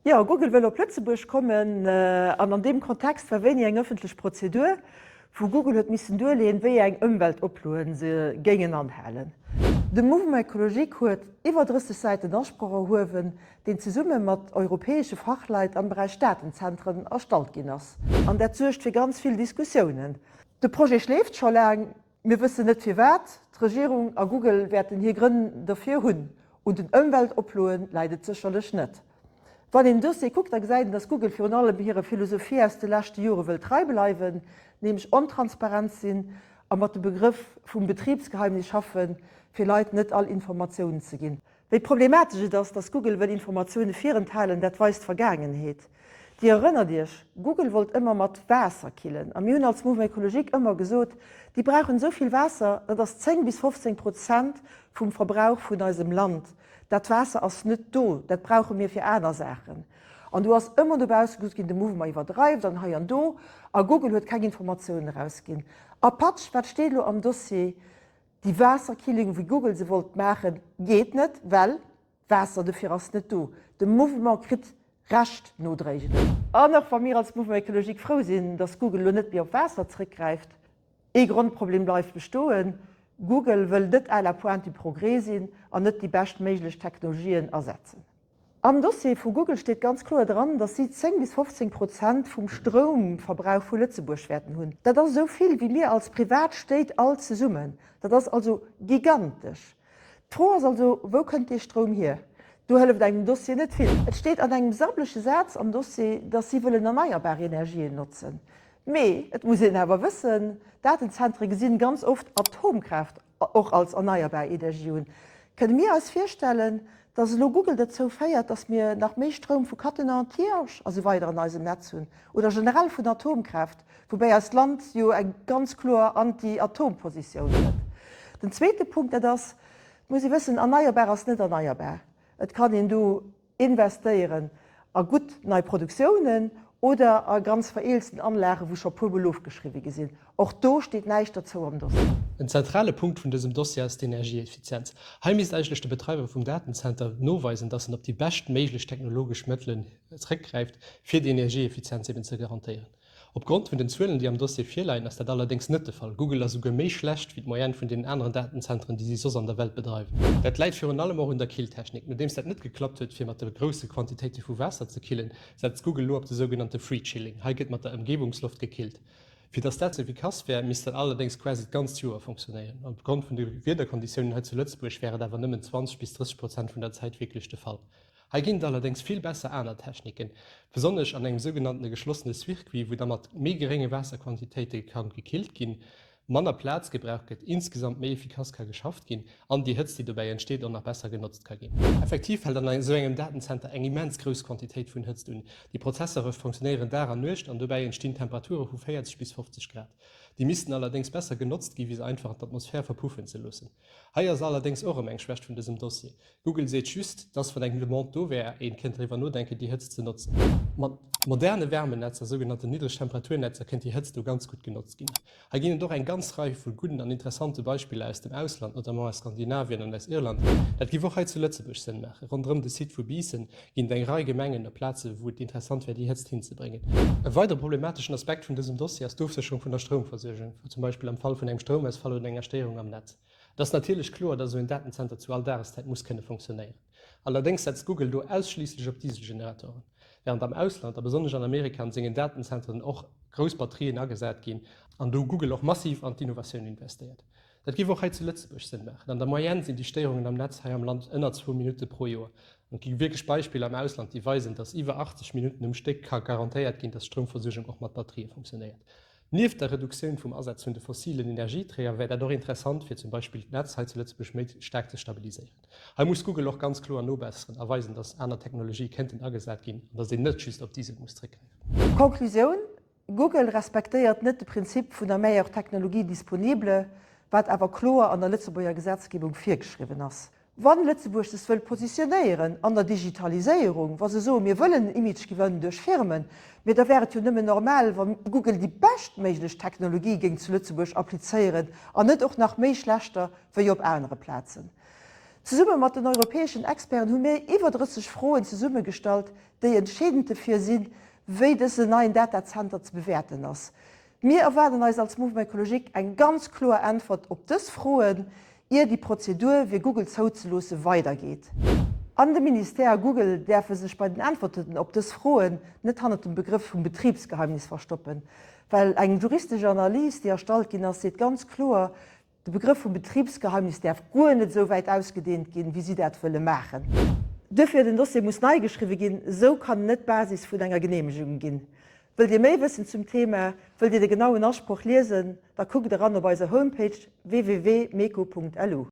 Jo, Google wëll op Lëtzebuerg kommen an an deem Kontext war wéini eng ëffentlech Prozedur, wou Google huet missen duerleeën, wéi eng Ëmweltoploen se géingen anhalen. De Mouvement Ecologique huet iwwer 30 Säiten Asproch erhuewen, deen zesumme mat europäesche Fachleit am Beräich Datenzentren erstallt ginn ass. An dat suergt fir ganz vill Diskussiounen. De Projet schleeft scho laang. Mir wëssen net firwat. D'Regierung a Google wäerten hir Grënn derfir hunn. Un den Ëmweltoploe läit et sécherlech net. Wann een den Dossier kuckt, da gesäit een, datt Google virun allem hirer Philosophie aus de leschte Jore wëll trei bleiwen, nämlech ontransparent sinn a mat dem Begrëff vum Betribsgeheimnis schaffen, fir Leit net all Informatiounen ze ginn. Wéi problematesch et ass, datt Google wëll Informatioune virenthalen, dat weist d'Vergaangenheet. Dir erënnert Iech, Google wollt ëmmer mat Waasser killen a mir hunn als Mouvement Ecologique ëmmer gesot, déi brauchen esou vill Waasser, dat ass 10 bis 15 Prozent vum Verbrauch vun eisem Land. Dat Waasser ass net do, dat brauche mir fir aner Saachen. An do ass ëmmer dobausse gesot ginn, de Mouvement iwwerdreift an hei an do a Google huet keng Informatiounen erausginn. A patsch, wat steet elo am Dossier? Déi Waasserkilling, wéi Google se wollt maachen, geet net, well d'Waasser dofir ass net do. De Mouvement kritt Recht nodréiglech. An och wa mir als Mouvement Ecologique frou sinn, datt Google elo net méi op Waasser zréckgräift, ee Grondproblem bleift bestoen, Google wëll net à la pointe du progrès sinn an net déi bescht méiglech Technologien asetzen. Am Dossier vu Google steet ganz kloer dran, datt si 10 bis 15 Prozent vum Stroumverbrauch vu Lëtzebuerg wäerten hunn. Dat ass esou vill wéi mir als privat Stéit all zesummen. Dat ass also gigantesch. D'Fro ass also, wou kënnt dee Stroum hier? Do hëlleft engem den Dossier net vill. Et steet an engem sableche Saz am Dossier, datt si wëllen erneierbar Energien notzen. Mee et muss een awer wëssen, Datenzentere gesinn ganz oft Atomkraaft och als erneierbar Energie un. Kënne mir eis virstellen, dass elo Google dozou féiert, dass mir nach méi Stroum vu Cattenom-Tihange a sou weider an eisem Netz hunn oder generell vun Atomkraaft, woubäi eist Land jo eng ganz kloer Anti-Atom-Positioun huet? Den zweete Punkt, dat ass, et muss ee wëssen, erneierbar ass net erneierbar. Et kann een do Investéieren a gutt nei Produktiounen oder a ganz vereelzten Anlagen, wou scho puermol ofgeschriwwe gi sinn. Och do steet näischt derzou am Dossier. En zentrale Punkt vun dësem Dossier ass d'Energieeffizienz. Hei misst eigentlech de Betreiwer vum Datenzenter noweisen, dass en op déi bescht méiglech technologesch Mëttelen zréckgräift, fir déi Energieeffizienz eben ze garantéieren. Op Grond vun den Zuelen, déi am Dossier virleien, ass dat allerdéngs net de Fall. Google ass esouguer méi schlecht wéi d'Moyenne vun deenen aneren Datenzentren, déi si soss an der Welt bedreiwen. Dat läit virun allem och un der Killtechnik. Nodeems dat net geklappt huet, fir mat de grousse Quantitéite vu Waasser ze killen, setzt Google elo op de sougenannte Free Chilling. Hei gëtt mat der Ëmgebungsloft gekillt. Fir dass dat efficace wär, misst dat allerdéngs quasi d'ganzt Joer fonctionnéieren. Op Grond vun de Wiederkonditiounen hei zu Lëtzebuerg wär et awer nëmmen 20 bis 30 Prozent vun der Zäit wierklech de Fall. Hei ginn et allerdéngs vill besser aner Techniken, besonnesch an engem sougenanntene geschlossene Circuit, wou da mat méi gerénge Waasserquantitéite ka gekillt ginn, manner Plaz gebraucht gëtt, insgesamt méi efficace ka geschafft ginn an déi Hëtzt, déi dobäi entsteet, och nach besser genotzt ka ginn. Effektiv fält an esou engem Datenzenter eng immens grouss Quantitéit vun Hëtzt un. Déi Prozessore fonctionnéieren Dag an Nuecht an dobäi entstinn Temperature vu 40 bis 50 Grad. Déi missten allerdéngs besser genotzt gi wéi se einfach an d'Atmosphär verpuffen ze loossen. Hei ass allerdéngs och erëm eng Schwächt vun dësem Dossier. Google seet just, dass wann eng Demande do wär, een kéint driwwer nodenken, déi Hëtzt ze notzen. Mat moderne Wärmenetzer, sougenannten Niddregtemperatur-Netzer, kéint déi Hëtzt do ganz gutt genotzt ginn. Hei ginn et och eng ganz Rei vu gudden an interessante Beispiller aus dem Ausland, notamment aus Skandinavien an aus Irland. Dat giff och hei zu Lëtzebuerg Sënn maachen. Ronderëm de Site vu Biissen ginn et eng Rei Gemengen a Plaze wou et interessant wär, déi Hëtzt hinzebréngen. E weidere problemateschen Aspekt vun dësem Dossier ass d'Ofsécherung vun der Stroumversuergung, zum Beispill am Fall vun engem Stroumausfall oder enger Stéierung am Netz. Et ass natierlech kloer, dass esou en Datenzenter zu all Dageszäit muss kënne fonctionnéieren. Allerdéngs setzt Google do ausschliisslech op Dieselgeneratoren, während am Ausland, a besonnesch an Amerika an sengen Datenzentren och grouss Batterien agesat ginn an do Google och massiv an d'Innovatioun investéiert. Dat géif och hei zu Lëtzebuerg Sënn maachen. An der Moyenne sinn déi Stéierungen am Netz hei am Land ënner zwou Minutte pro Joer. An et gi wierklech Beispiller am Ausland, déi weisen, dass iwwer 80 Minutten um Stéck ka garantéiert ginn, dass d'Stroumversuergung och mat Batterië fonctionnéiert. Nieft der Reduktioun vum Asaz vun de fossilen Energieträger wär dat och interessant, fir zum Beispill d'Netz hei zu Lëtzebuerg méi staark ze stabiliséieren. Hei muss Google och ganz kloer nobesseren a weisen, dass aner Technologië kéinten agesat ginn an dass een net just op Diesel muss zréckgräifen. Konklusioun, Google respektéiert net de Prinzip vun der meilleure technologie disponible, wat awer kloer an der Lëtzebuerger Gesetzgebung virgeschriwwen ass. Wann Lëtzebuerg sech wëll positionéieren an der Digitaliséierung, wa se soen, mir wëllen en Image gewannen duerch Firmen, mee da wär et jo nëmmen normal, wa Google déi beschtméiglech Technologie géing zu Lëtzebuerg applizéieren an net och nach méi schlechter wéi op anere Plazen. Zesumme mat den europäeschen Experten hu mir iwwer 30 Froen zesummegestallt, déi entscheedend dofir sinn, wéi dësen neien Datazenter ze bewäerten ass. Mir erwaarden eis als Mouvement Ecologique eng ganz kloer Äntwert op dës Froen, ier déi Prozedur, fir Google zouzeloosse, weidergeet. An de Ministère a Google däerfe sech bei den Äntwerten op dës Froen net hannert dem Begrëff vum Betribsgeheimnis verstoppen, well eng juristesch Analys, déi erstallt ginn ass, seet ganz kloer, De Begrëff vum Betribsgeheimnis däerf guer net esou wäit ausgedehnt ginn, wéi si dat wëlle maachen. Duerfir, den Dossier muss nei geschriwwe ginn, esou kann en net d'Basis vun enger Genehmegung ginn. Wëllt Dir méi wëssen zum Thema, wëllt Dir de genauen Asproch liesen, da kuckt eran op eiser Homepage www.meco.lu.